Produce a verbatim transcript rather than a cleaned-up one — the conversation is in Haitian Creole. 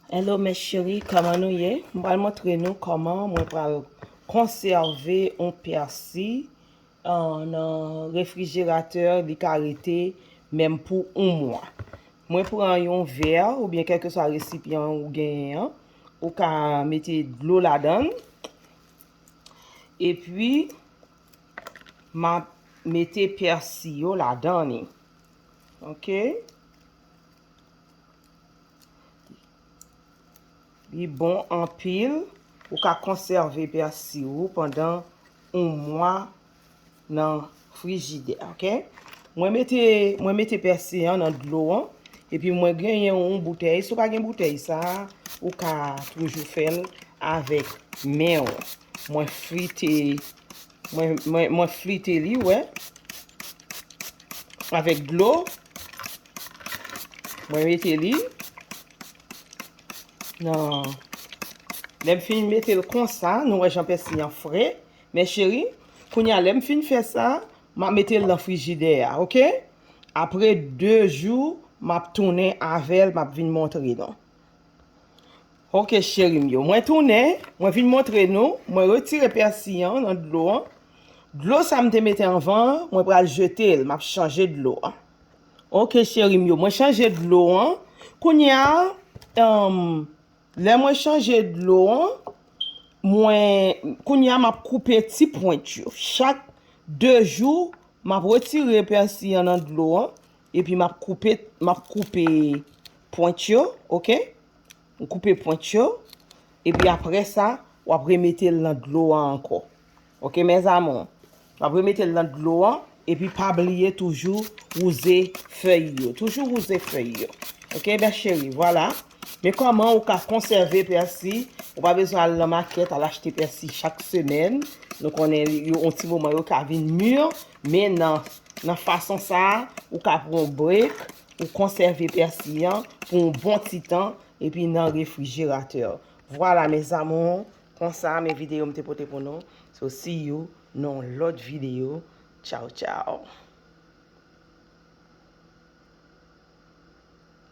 Hello mes chéris, kòman nou ye? Mwen pral montre nou kòman mwen pral konsève yon pèsi uh, nan refrijeratè, li ka rete menm pou yon mwa. Mwen pran yon vè oubyen kèlkeswa resipyan ou genyen an, ou ka mete dlo ladan l, epi m ap mete pèsi yo ladan li. Ok? Li bon anpil. Ou ka konsève pèsi ou pandan yon mwa nan frijidè, ok? Mwen mete, mwen mete pèsi an nan dlo an, epi mwen genyen yon boutèy. Si w pa gen boutèy sa, ou ka toujou fè l avèk men w. Mwen frite, mwen, mwen, mwen frite li, wè, avèk dlo. Mwen mete li nan, lè m fin mete l konsa, nou wè jan pèsi an fre. Men cheri, kounye a lè m fin fè sa, m ap mete l nan frijidè a, ok? Apre de jou, m ap tounen avè l, m ap vin montre nou. Ok cheri m yo, mwen tounen, mwen vin montre nou, mwen retire pèsi an nan dlo an. Dlo sa m te mete anvan an, mwen pral jete l, m ap chanje dlo an. Ok cheri m yo, mwen chanje dlo an. Kounye a, um, lè mwen chanje dlo an, mwen, kounye a m ap koupe ti pwent yo. Chak de jou, m ap retire pèsi an nan dlo an, epi m ap koupe, m ap koupe pwent yo, ok? M koupe pwent yo, epi apre sa, w ap remete l nan dlo a ankò. Ok, mes amours? W ap remete l nan dlo a, epi pa bliye toujou wouze fèy yo. Toujou wouze fèy yo. Ok, mes chéris, vwala. Men kòman ou ka konsève pèsi, ou pa bezwen al nan makèt, al achte pèsi chak semèn. Nou konnen yo, yon ti moman yo ka vin mi, men nan, nan fason sa a, ou ka pran yon break, ou konsève pèsi an pou yon bon ti tan, epi nan refrijeratè. Vwala, mes amours, konsa, men videyo m te pote pou nou. So, see you nan yon lòt videyo. Tchaw, tchaw.